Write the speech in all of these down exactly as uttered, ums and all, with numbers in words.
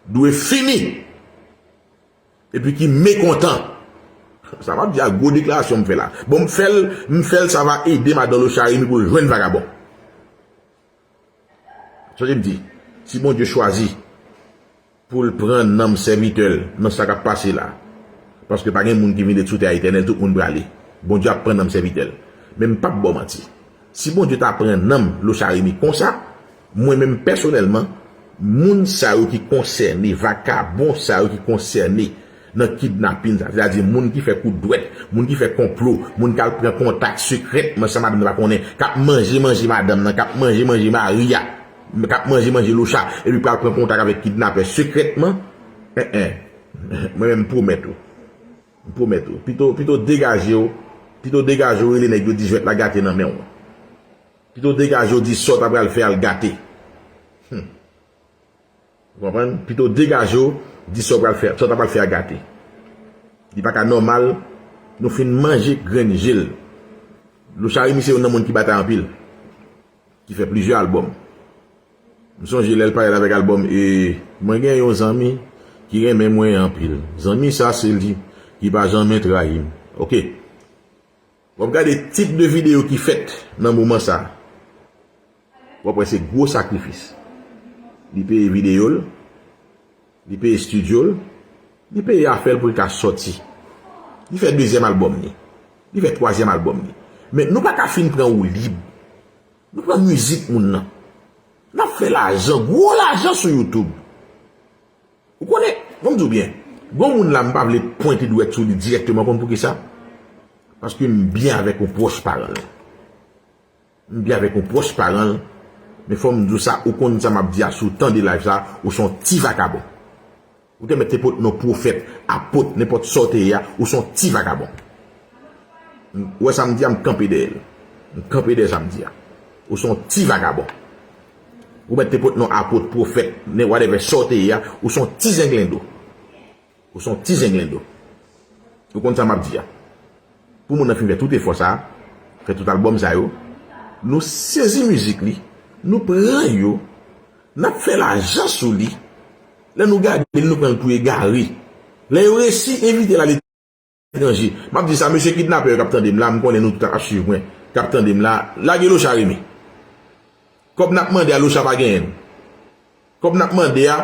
dwe fini. Epi ki mekontan. Sa m ap di a, gwo deklarasyon m fè la. Bon, m fè l, m fè l, sa va ede madan Lochard Remy pou l jwenn vagabon. Sonje m di, si Bondye chwazi pou l pran nanm sèvitè l nan sa k ap pase la, paske pa gen moun ki vin ret sou tè a etènèl, tout moun prale. Bondye ap pran nanm sèvitè l. Men m p ap ba w manti. Si Bondye ta pran nanm Lochard Remy konsa, mwen menm pèsonèlman, moun sa yo ki konsène, vakabon sa yo ki konsène nan kidnapin sa, sètadi moun ki fè kout dwèt, moun ki fè konplo, moun k al pran kontak sekrètman san madanm nan pa konnen, k ap manje manje madanm nan, k ap manje manje mari a, k ap manje manje Lochard, epi pral pran kontak avèk kidnapè sekrètman, en, en, mwen menm m pwomèt ou, m pwomèt ou, pito, pito degaje w, pito degaje w rele nèg yo di jwèt la gate nan men w. Pito degaje w di sa w ta pral fè a l gate. Hmm. Ou konprann? Pito degaje w di sa w pral fè, sa w ta pral fè a gate. Li pa ka nòmal, nou fin manje grenn je l. Lochard Remy se youn nan moun ki batay anpil, ki fè plizyè albòm. M sonje lè l parèt avèk albòm, e mwen gen yon zanmi ki renmen mwen anpil. Zanmi sa se li ki pa janmen trayi m. Oke. W ap gade tip de videyo ki fèt nan moman sa. W ap wè se gwo sakrifis. Li peye videyo l, li peye estidyo l, li peye afè l pou l ka sòti. Li fè dezyèm albòm li. Li fè twazyèm albòm li. Men nou pa ka fin pran woulib. Nou pran mizik moun nan. N ap fè lajan, gwo lajan sou YouTube. Ou konnen, bon, m di w byen, gon moun la m pa vle pwente dwèt sou li dirèkteman, konn poukisa? Paske m byen avèk yon pwòch paran l. M byen avèk yon pwòch paran l, men fò m di w sa, ou konn sa m ap di a, si w tande live sa, ou se yon ti vakabon. Ou te mèt te pot non pwofèt, apot, nenpòt sa w te ye a, ou se yon ti vakabon. Ou wè sa m di a, m kanpe dèyè l. M kanpe dèyè sa m di a. Ou se yon ti vakabon. Ou mèt te pot non apot, pwofèt, nen whatever sa w te ye a, ou se yon ti zenglendo. Ou se yon ti zenglendo. Ou konn sa m ap di a. Pou moun nan fin fè tout efò sa, fè tout albòm sa yo, nou sezi mizik li, nou pran yo, n ap fè lajan sou li. Lè nou gade l, nou pran l pou egare. Lè yo resi envite l al etranje. M ap di sa, mesye kidnapè yo k ap tande m la, m konnen nou tout ap swiv mwen, k ap tande m la, lage Lochard Remy. Kòb n ap mande a, Lochard pa genyen l. Kòb n ap mande a,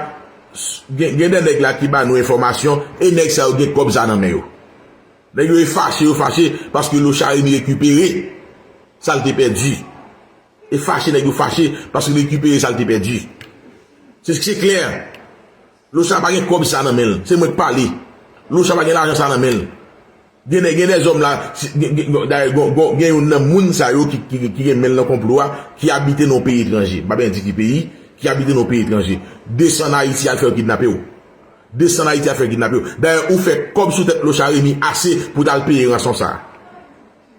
s- gen, gen de nèg la ki ba nou enfòmasyon, e nèg sa yo gen kòb sa nan men yo. Nèg yo e fache, yo fache, paske Lochard Remy rekipere sa l te pèdi. E fache, nèg yo fache, paske l rekipere sa l te pèdi. Se, se klè. Lochard pa gen kòb sa nan men l. Se mwen k pale. Lochard pa gen lajan sa nan men l. Gen de, gen de zòm la, si- gen, gen, dayè, gon- gon- gen youn nan moun sa yo ki, ki, ki gen men l nan konplo a, ki abite nan yon peyi etranje. M pa byen di ki peyi, ki abite nan yon peyi etranje. Desann Ayiti al fè yo kidnape w. Desann Ayiti al fè yo kidnape w. Dayè, ou fè kòb sou tèt Lochard Remy ase pou w ta al peye ranson sa a.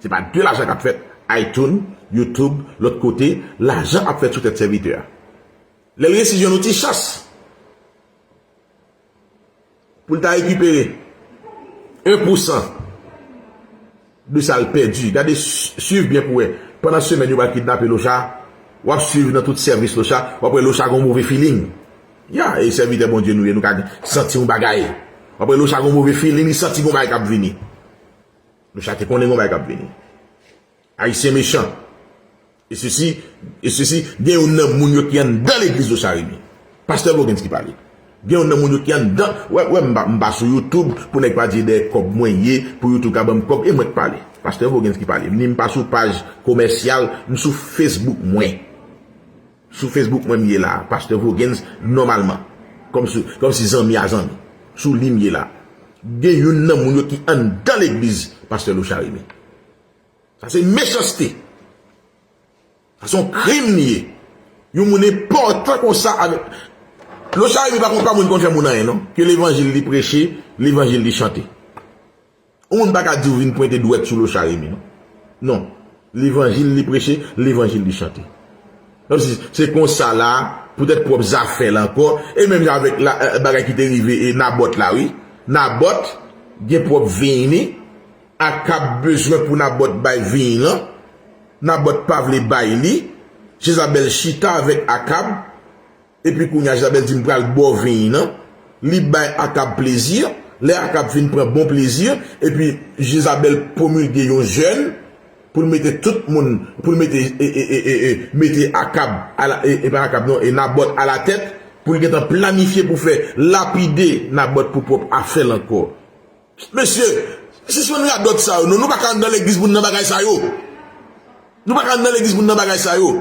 Se pa de lajan k ap fèt. iTunes, YouTube, lòt kote, lajan ap fèt sou tèt sèvitè a. Lè l resi jwenn yon ti chans pou l ta rekipere en pousan de sa l pèdi. Gade, s- swiv byen pou wè. Pandan semèn yo pral kidnape Lochard, w ap swiv nan tout sèvis Lochard, w ap wè Lochard gon move feeling. Ya, e sèvitè Bondye nou ye, nou ka santi yon bagay. W ap wè Lochard gon move feeling, li santi gon bagay k ap vini. Lochard te konnen gon bagay k ap vini. Ayisyen mechan. E sesi, e sesi, gen youn nan moun yo ki anndan legliz Lochard Remy. Pastè Voguens ki pale. Gen youn nan moun yo ki anndan, wè, wè, m pa, m pa sou YouTube pou nèg pa di dèyè kòb mwen ye, pou YouTube ka ban m kòb, e mwen k pale. Pastè Voguens ki pale. Ni m pa sou paj komèsyal, m sou Facebook mwen. Sou Facebook mwen m ye la, Pastè Voguens, nòmalman. Kòmsi, kòmsi zanmi a zanmi. Sou li m ye la. Gen youn nan moun yo ki anndan legliz Pastè Lochard Remy. Sa se mechanste. Sa se yon krim li ye. Yon moun enpòtan konsa avèk. Lochard Remy pa konn pa moun konn fè moun anyen non. Ke levanjil li preche, levanjil li chante. Yon moun pa ka di w vin pwente dwèt sou Lochard Remy non. Non. Levanjil li preche, levanjil li chante. Kòmsi se konsa la, poutèt pwòp zafè l ankò, e menm jan avèk la, eh, bagay ki te rive e Nabòt la wi. Nabòt gen pwòp vin li, Akab bezwen pou Nabòt bay vin lan. Nabòt pa vle bay li. Jezabèl chita avèk Akab. Epi kounye a Jezabèl di m pral ba w vin lan. Li bay Akab plezi, lè Akab fin pran bon plezi, epi Jezabèl pwomilge yon jèn pou l mete tout moun, pou l mete, e, e, e, e, e, mete Akab, ala, e, e pa Akab non, e Nabòt alatèt, pou l gentan planifye pou fè lapide Nabòt pou pwòp afè l ankò. Mesye, sispann radòt sa yo, non, nou pa ka ann nan legliz pou n nan bagay sa yo. Nou pa ka ann nan legliz pou n nan bagay sa yo.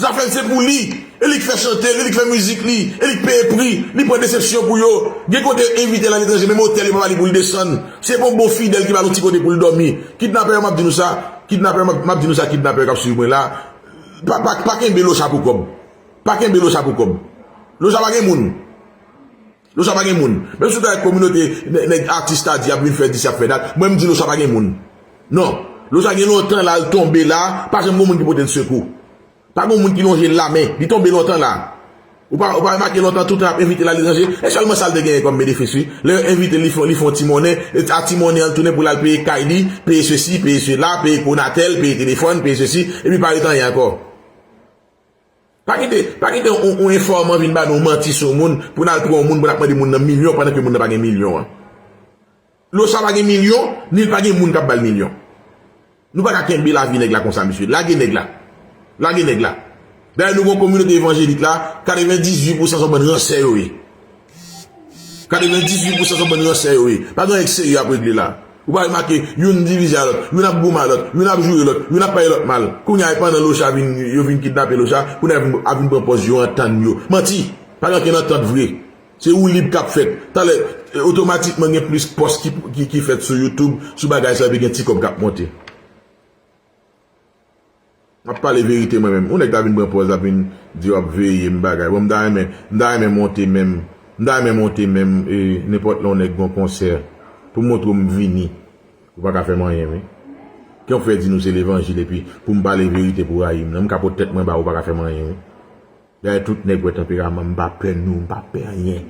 Zafè l se pou li. E li k fè chante l, e li k fè mizik li, e li k peye pri. Li pran desepsyon pou yo. Gen kote yo envite l aletranje, menm otèl yo pa ba li pou l desann. Se pa yon bon fidèl ki ba l yon ti kote pou l dòmi. Kidnapè yo, m ap di nou sa. Kidnapè yo, m ap, m ap di nou sa, kidnapè yo k ap swiv mwen la. Pa, pa, pa kenbe Locha pou kòb. Pa kenbe Locha pou kòb. Locha pa gen moun. Locha pa gen moun. Menm si w ta wè kominote nè- nèg atis ta di y ap vin fè dis, y ap fè dat, mwen m di Locha pa gen moun. Non. Locha gen lontan la, l tonbe la, pa janm gen moun ki pote l sekou. Pa gen moun ki lonje l lamen. Li tonbe lontan la. Ou pa, ou pa remake lontan, toutan y ap envite l aletranje? E sèlman sa l te genyen kòm benefis, wi. Lè yo envite l, li fè, li fè yon ti monnen, e a ti monnen an, l tounen pou l al peye kay li, peye sesi, peye sela, peye konatèl, peye telefòn, peye sesi, epi pa ret anyen ankò. Pa kite, pa kite yon, yon enfòman vin ba nou manti sou moun, pou n al pran yon moun, pou n ap mande moun nan milyon, pandan ke moun nan pa gen milyon an. Locha pa gen milyon, ni l pa gen moun k ap ba l milyon. Nou pa ka kenbe lavi nèg la konsa, mesye. Lage nèg la. Lage nèg la. Dayè, nou gen yon kominote evanjelik la, katrevendizuit pousan se yon bann ransè yo ye. Katrevendizuit pousan se yon bann ransè yo ye. Pa gen anyen k serye y ap regle la. Ou pa remake, youn divize a lòt, youn ap goumen a lòt, youn ap joure lòt, youn ap pale lòt mal. Kounye a, e pandan Locha vin, yo vin kidnape Locha, kounye a vin, ap vin pran pòz yo antann yo. Manti! Pa gen ankenn antant vre. Se woulib k ap fèt. Talè, e, otomatikman gen plis pòs ki, ki, ki fèt sou YouTube, sou bagay sa, epi gen ti kòb k ap monte. M ap pale verite mwen menm. Yon nèg ta vin pran pòz, ap vin di w ap veye m bagay. Bon, m ta renmen, m ta renmen monte menm, m ta renmen monte menm, e, nenpòt lè yon nèg gen yon konsè, pou m montre w m vini. Ou pa ka fè m anyen, wi. Kiyès w fè di nou se levanjil epi pou m pale verite pou rayi m nan? M ka pot tèt mwen ba ou, ou pa ka fè m anyen, wi. Dayè, tout nèg wè tanperaman m, m pa pè nou, m pa pè anyen.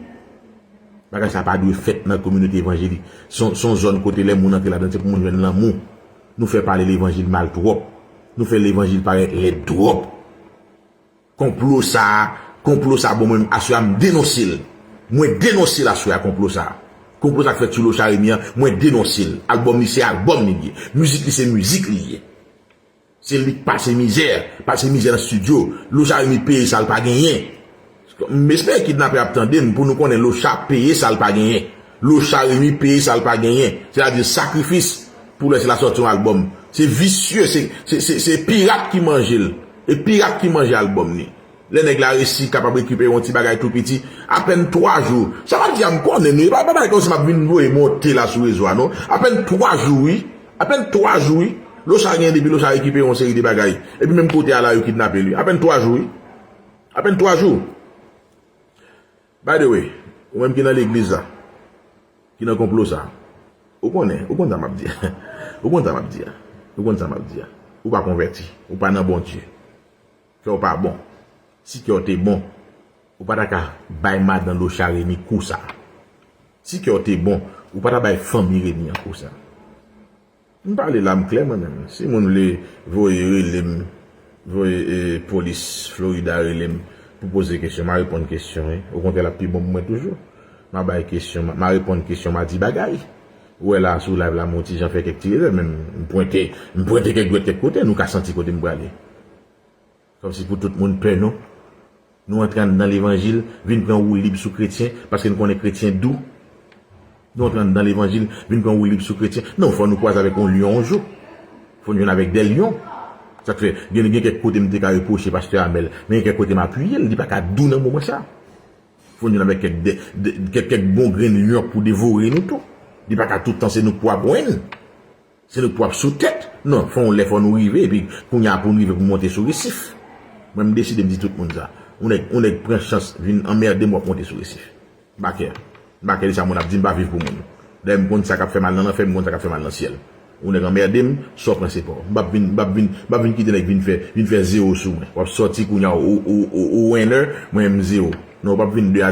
Bagay sa pa dwe fèt nan kominote evanjelik. Se yon, se yon zòn kote lè moun antre ladann, se pou moun jwenn lanmou. Nou fè pale levanjil mal twòp. Nou fè levanjil parèt lèd twòp. Konplo sa a, konplo sa a, bon, mwen, aswè a, m denonse l. Mwen denonse l aswè a, konplo sa a. Konplo sa k fèt sou Locha Remy an, mwen denonse l. Albòm li se albòm li ye. Mizik li se mizik li ye. Se li k pase mizè, pase mizè nan estidyo. Locha Remy peye sa l pa genyen. M espere kidnapè ap tande m pou nou konnen Locha peye sa l pa genyen. Locha Remy peye sa l pa genyen. Sètadi sakrifis pou lè sila sòti yon albòm. Se visye, se, se, se, se pirat ki manje l. E pirat ki manje albòm li. Lè nèg la resi kapab rekipere yon ti bagay tou piti, apèn twa jou. Sa m ap di a, m konnen nou, e pa, pa bagay kòmsi m ap vin voye monte la sou rezo a, non. Apèn twa jou, wi. Apèn twa jou, wi. Locha gen depi Locha rekipere yon seri de bagay. Epi menm kote a la, yo kidnape l, wi. Apèn twa jou, wi. Apèn twa jou. By the way, ou menm ki nan legliz la, ki nan konplo sa, ou konnen, ou konn sa m ap di a. Ou konn sa m ap di a. Ou konn sa m ap di a. Ou pa konvèti. Ou pa nan Bondye. Kè w pa bon. Si kè w te bon, ou pa ta ka bay madan Locha Remy kou sa. Si kè w te bon, ou pa ta bay fanmi Remy an kou sa. M pale la, m klè mwen menm. Si moun vle voye rele m, voye, e, polis Florida rele m pou poze kesyon, m a reponn kesyon, wi. Okontrè, l ap pi bon pou mwen toujou. M a bay kesyon, m a, m a reponn kesyon, m a di bagay. Ou wè la, sou live la, m yon ti jan fè kèk ti erè, men m pwente, m pwente kèk dwèt kèk kote, nou ka santi kote m prale. Kòmsi pou tout moun pè nou. Nou antre anndan levanjil, vin pran woulib sou kretyen, paske n konnen kretyen dou. Nou antre anndan levanjil, vin pran woulib sou kretyen. Non, fò nou kwaze avèk yon lyon yon jou. Fò n jwenn avèk de lyon. Sa k fè, gen, gen kèk kote m te ka repwoche pastè Amèl, men gen kèk kote m apiye l, li pa ka dou nan moman sa. Fò n jwenn avèk kèk, de, de, kèk, kèk bon grenn lyon pou devore nou tou. Li pa ka tout tan se nou k pou ap wenn. Se nou k pou ap sou tèt. Non, fò yon lè fò nou rive, epi kounye a pou n rive pou monte sou resif. Mwen, m deside, m di tout moun sa. Yon nèg, yon nèg pran chans vin anmède m, w ap monte sou resif. M pa kè. M pa kè de sa moun ap di, m pa viv pou moun. Dayè, m konn sa k ap fè mal nan lanfè, m konn sa k ap fè mal nan syèl. Yon nèg anmède m, sa w pran se pa w. M p ap vin, m p ap vin, m p ap vin kite nèg vin fè, vin fè zewo sou mwen. W ap sòti kounye a, ou, ou, ou, ou winner, mwen, m zewo. Non, w p ap vin de a